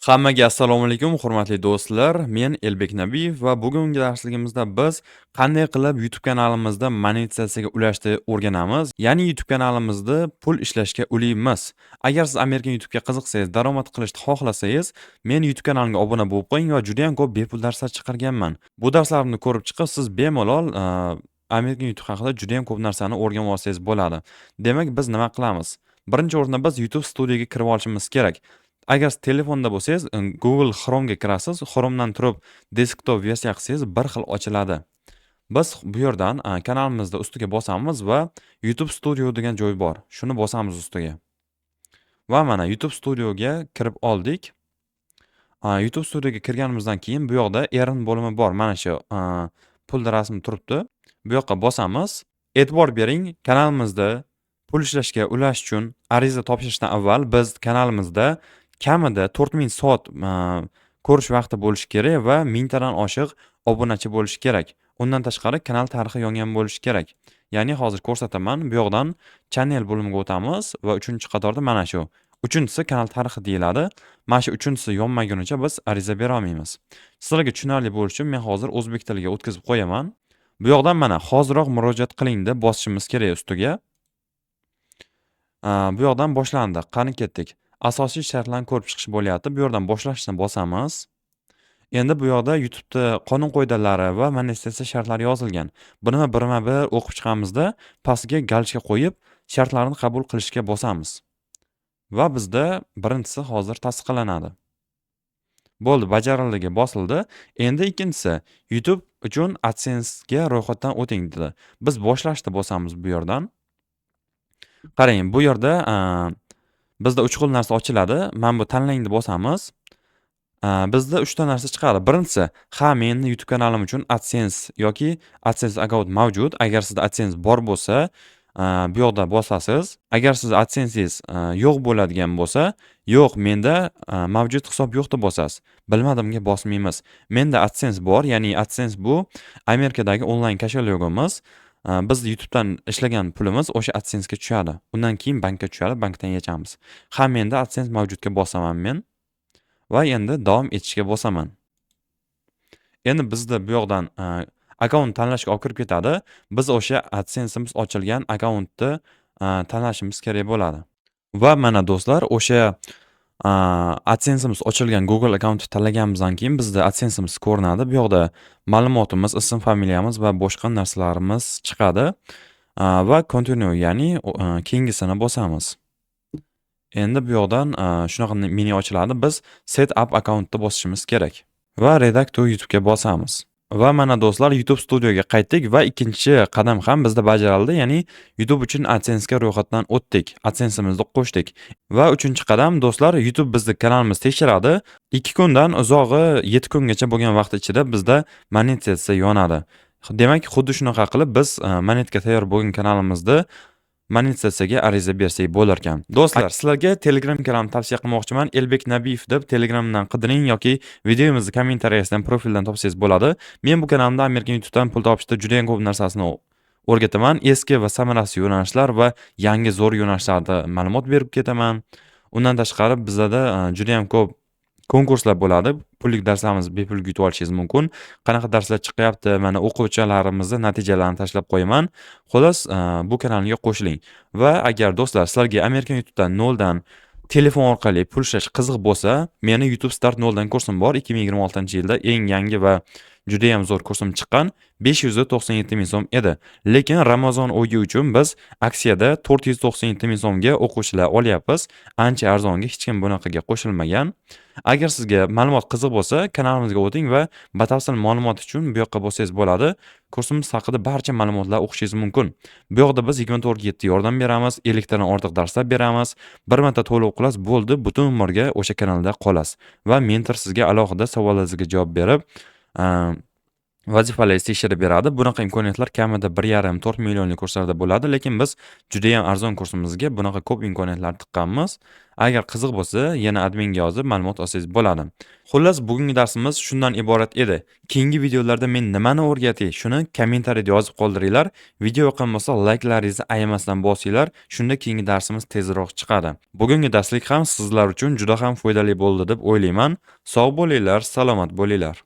Hammaga assalomu alaykum, hurmatli do'stlar. Men Elbek Nabiyev va bugungi darsligimizda biz qanday qilib YouTube kanalimizda monetizatsiyaga ulashni o'rganamiz. Ya'ni YouTube kanalimizda pul ishlashga ulaymiz. Agar siz Amerikan YouTube'ga qiziqsangiz, daromad qilishni xohlasangiz, meni YouTube kanalimga obuna bo'lib qo'ying va juda ham ko'p bepul darslar chiqarganman. Bu darslarni ko'rib chiqib, siz bemalol Amerikan YouTube haqida juda ham ko'p narsani o'rganib olsangiz bo'ladi. Demak, biz nima qilamiz? Birinchi o'rinda biz YouTube Studioga kirib olishimiz kerak. Agar siz telefonda bo'lsangiz, Google Chrome'ga kirasiz. Chrome'dan turib desktop versiya qilsangiz, bir xil ochiladi. Biz bu yerdan kanalimizda ustiga bosamiz va YouTube Studio degan joy bor. Shuni bosamiz ustiga. Va mana YouTube Studioga kirib oldik. YouTube Studioga kirganimizdan keyin bu yoqda Earn bo'limi bor. Mana shu pulni rasmi turibdi. Bu yoqqa bosamiz. E'tibor bering, kanalimizda pul ishlashga ulash uchun ariza topshirishdan avval biz kanalimizda kamida 4000 soat ko'rish vaqti bo'lishi kerak va 1000 tadan oshiq obunachi bo'lishi kerak. Undan tashqari, kanal tarixi yongan bo'lishi kerak. Ya'ni hozir ko'rsataman. Bu yoqdan channel bo'limiga o'tamiz va 3-qatorda mana shu. Uchinchisi kanal tarixi deyiladi. Mana shu uchinchisi yonmagunicha biz ariza bera olmaymiz. Sizlarga tushunarli bo'lishi uchun men hozir o'zbek tiliga o'tkazib qo'yaman. Bu yoqdan mana "Hoziroq murojaat qiling" deb bosishimiz kerak ustiga. Bu yoqdan boshlandi. Qani, ketdik. Asosiy shartlarni ko'rib chiqish bo'lyapti. Bu yerdan "Boshlashni" bosamiz. Endi bu yoqda YouTube'da qonun qoidalari va monetizatsiya shartlari yozilgan. Buni birma-bir o'qib chiqamizda, pastga галочка qo'yib, shartlarni qabul qilishga bosamiz. Va bizda birinchisi hozir tasdiqlanadi. Bo'ldi, bajarildiga bosildi. Endi ikkinchisi, "YouTube uchun AdSense'ga ro'yxatdan o'ting" dedi. Biz "Boshlashni" bosamiz bu yerdan. Qarang, bu yerda bizda 3 xil narsa ochiladi. Mana bu "Tanlang" deb bosamiz. Bizda 3 ta narsa chiqadi. Birinchisi, ha, meni YouTube kanalim uchun AdSense yoki AdSense akkaunt mavjud. Agar sizda AdSense bor bo'lsa, bu yoqda bosasiz. Agar siz AdSense'ingiz yo'q bo'ladigan bo'lsa, "Yo'q, menda mavjud hisob yo'q" deb bosasiz. "Bilmadimga" bosmaymiz. Menda AdSense bor, ya'ni AdSense bu Amerikadagi onlayn кошелёк imiz. Biz YouTube'dan ishlagan pulimiz o'sha AdSense'ga tushadi. Undan keyin bankka tushadi, bankdan yechamiz. Ha, menda AdSense mavjudga bosaman men va endi "Davom etishga" bosaman. Endi bizda bu yoqdan akkaunt tanlashga olib kirib ketadi. Biz o'sha AdSense'imiz ochilgan akkauntni tanlashimiz kerak bo'ladi. Va mana, do'stlar, o'sha AdSense'imiz ochilgan Google akkauntni tanlaganimizdan keyin bizda AdSense'imiz ko'rinadi. Bu yoqda ma'lumotimiz, ism, familiyamiz va boshqa narsalarimiz chiqadi. Va continue, ya'ni keyingisini bosamiz. Endi bu yoqdan shunaqa menyu ochiladi. Biz set up akkauntni bosishimiz kerak va redirect to YouTube'ga bosamiz. Va mana, do'stlar, YouTube Studioga qaytdik va ikkinchi qadam ham bizda bajarildi, ya'ni YouTube uchun AdSense'ga ro'yxatdan o'tdik. AdSense'imizni qo'shdik. Va uchinchi qadam, do'stlar, YouTube bizni kanalimizni tekshiradi. 2 kundan uzog'i 7 kungacha bo'lgan vaqt ichida bizda monetizatsiya yonadi. Demak, xuddi shunaqa qilib biz monetga tayyor bo'lgan kanalimizni monetizatsiyaga ariza bersak bo'lar ekan. Do'stlar, sizlarga Telegram kanalimni tavsiya qilmoqchiman. Elbek Nabiyev deb Telegramdan qidiring yoki videomizni kommentariyasidan, profildan topsangiz bo'ladi. Men bu kanalimda Amerikan YouTube'dan pul topishda juda ham ko'p narsasini o'rgataman. Eski va samarasiz yo'nalishlar va yangi zo'r yo'nalishlarda ma'lumot berib ketaman. Undan tashqari, bizada juda ham ko'p konkurslar bo'ladi. Pullik darslarimizni bepul yutib olishingiz mumkin. Qanaqa darslar chiqyapti, mana o'quvchilarimizni natijalarini tashlab qo'yaman. Xullas, bu kanalga qo'shiling. Va agar, do'stlar, sizlarga Amerikan YouTube'dan noldan telefon orqali pul ishlash qiziq bo'lsa, meni YouTube Start noldan kursim bor. 2026-yilda eng yangi va judayam zo'r kursim chiqqan. 597 ming so'm edi. Lekin Ramazon oyi uchun biz aksiyada 497 ming so'mga o'quvchilar olyapmiz. Ancha arzonga, hech kim bunaqaga qo'shilmagan. Agar sizga ma'lumot qiziq bo'lsa, kanalimizga o'ting va batafsil ma'lumot uchun bu yoqqa bo'lsangiz bo'ladi. Kursimiz haqida barcha ma'lumotlar o'qishingiz mumkin. Bu yoqda biz 24/7 yordam beramiz, 50 tadan ortiq darslar beramiz. Bir marta to'lov qilasiz, bo'ldi, butun umrga o'sha kanalda qolasiz va mentor sizga alohida savollaringizga javob berib, Vazifalarni tekshirib beradi. Bunaqa imkoniyatlar kamida 1,5-4 millionlik kurslarda bo'ladi, lekin biz judayam arzon kursimizga bunaqa ko'p imkoniyatlar tiqqanmiz. Agar qiziq bo'lsa, yana adminga yozib ma'lumot olsangiz bo'ladi. Xullas, bugungi darsimiz shundan iborat edi. Keyingi videolarda men nimani o'rgatay, shuni kommentariyada yozib qoldiringlar. Video yoqqan bo'lsa, layklaringizni ayamasdan bosinglar. Shunda keyingi darsimiz tezroq chiqadi. Bugungi darslik ham sizlar uchun juda ham foydali bo'ldi deb o'ylayman. Sog' bo'linglar, salomat bo'linglar.